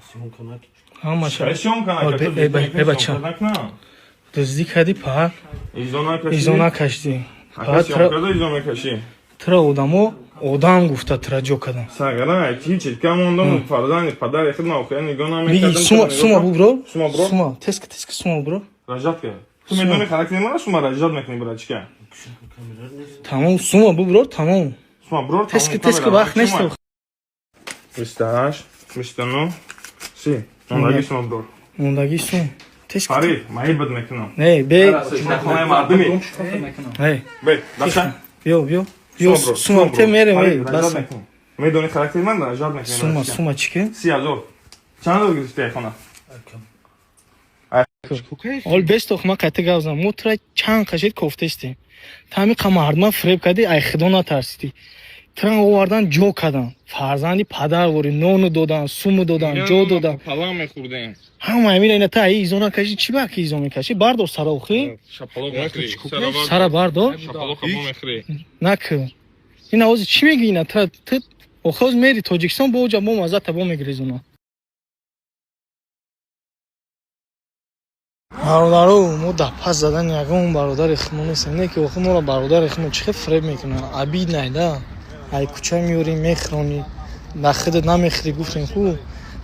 Съёмка накунӣ. Ҳамаша. Съёмка накард. Э, бача. Дуздӣ кардӣ, па. Изо накашӣ. Изо накашдӣ. Ака, съёмка да изо мекашӣ. Тра одамо одам гуфта тра ҷо кардам. Сагара, ҳеч ка мондам, фарзанди падари худ охира нигоҳ намекардам. Сума, сума бубро. Сума бро. Сума, теска, теска сума бро. Ражат ка. Ту медони характери мана, сума ражат мекунӣ, братчика. Тамом, сума бубро, тамом. Сума бро. Теска, теска, вақт нест. 28, 29, 30. Мондаги сума бро. Мондаги сум. Теска. Фарид, ман ҳибат мекунам. Не, бе. Хонаи мардуми. Не. Бе, даша. Биё, биё. Биё, сума те мерем, эй, бас. Медони характери ман, ражат мекунам. Сума, сума чике? 30 0. Чанд ҳазор гирифтаи хона? Ҳол бестох, ма қайта гап занам. Мо тура чанд қашид кофтестем. Та ҳами қа мардума фиреб кардӣ, ай худо натарсидӣ. Тира овардан, ҷо кардан. Фарзанди падар ворӣ, нону додан, суму додан, ҷо додан. Палам мехӯрдем. Ҳама ҳамина ина та ай изо накашӣ, чӣ ба ки изо мекашӣ? Бардор сара охи. Шапалоқ мехӯрӣ. Сара бардор. Шапалоқ ҳамо мехӯрӣ. Накӣ. Ина ҳозир чӣ мегӯӣ ина тра ту охи ҳозир мери Тоҷикистон, бо оҷа бо мазза таба мегирезуна. Бародаро, мо дар пас задани ягон бародари худмо нестем, не ки охи моро бародари худмо чӣ хел фиреб мекунанд. Обидно да. Ай кӯча меёрӣ, мехӯронӣ, дар худат намехӯрӣ, гуфтем ху,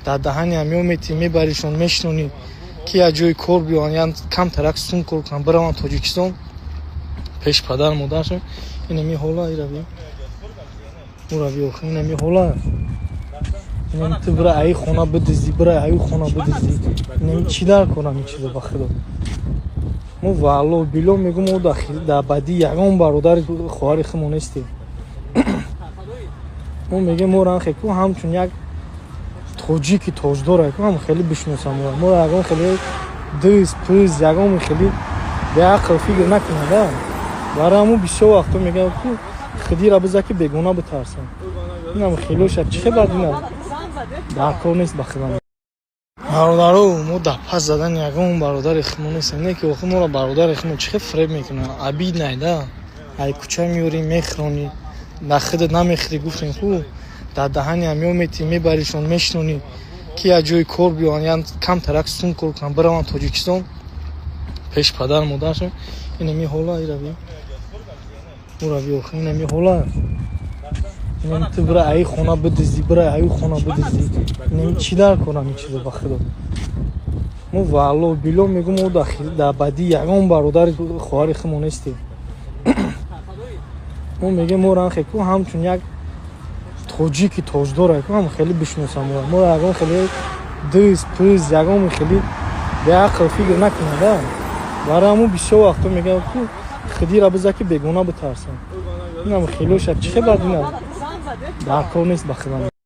дар даҳани ҳамё метӣ, мебаришон, мешинонӣ, ки як ҷои кор биёянд, я камтарак сум кор кунанд, бираванд Тоҷикистон пеш падар модаршон. Инами ҳола ирави урави охи, инами ҳола, инами ту бира аи хона бидиздӣ, бира аю хона бидиздӣ, инами чӣ дар корам ин чизо, ба худо. Мо валло било мегӯм, мо дар бадии ягон бародари хоҳари худмо нестем. Мо мегӯем, моро ҳам хеку ҳамчун як тоҷики тоҷдора ку ҳам хеле бишносам, моро ягон хеле дыз пыз, ягон хеле беақл фикр накунада. Барои ҳамун бисёр вақто мегӯям, ку худира биза, ки бегона битарсам. Инам хелоша чӣ хел бад ина дар кор нест, ба худам. Бародаро, мо дар пас задани ягон бародари худмо нестем, не ки охи моро бародари худмо чӣ хел фиреб мекунанд. Обидно да. Ай кӯча меёрӣ, мехӯронӣ, дар худат намехӯрӣ, гуфтем ху, дар даҳани ҳамё метӣ, мебаришон, мешинонӣ, ки як ҷои кор биёянд, я камтарак сум кор кунанд, бираванд Тоҷикистон пеш падар модаршон. Инами ҳола ирави урави охи, инами ҳола, инами ту бира аи хона бидиздӣ, бира аю хона бидиздӣ, инами чӣ дар корам ин чизо, ба худо. Мо валло било мегӯм, мо дар бадии ягон бародари хоҳари худмо нестем. Мо мегӯем, моро ҳам хеку ҳамчун як тоҷики тоҷдора ку ҳам хеле бишносам, моро ягон хеле дыз пыз, ягон хеле беақл фикр накунада. Барои ҳамун бисёр вақто мегӯям, ку худира биза, ки бегона битарсам. Инам хелоша чӣ хел бад ина дар кор нест, ба худам.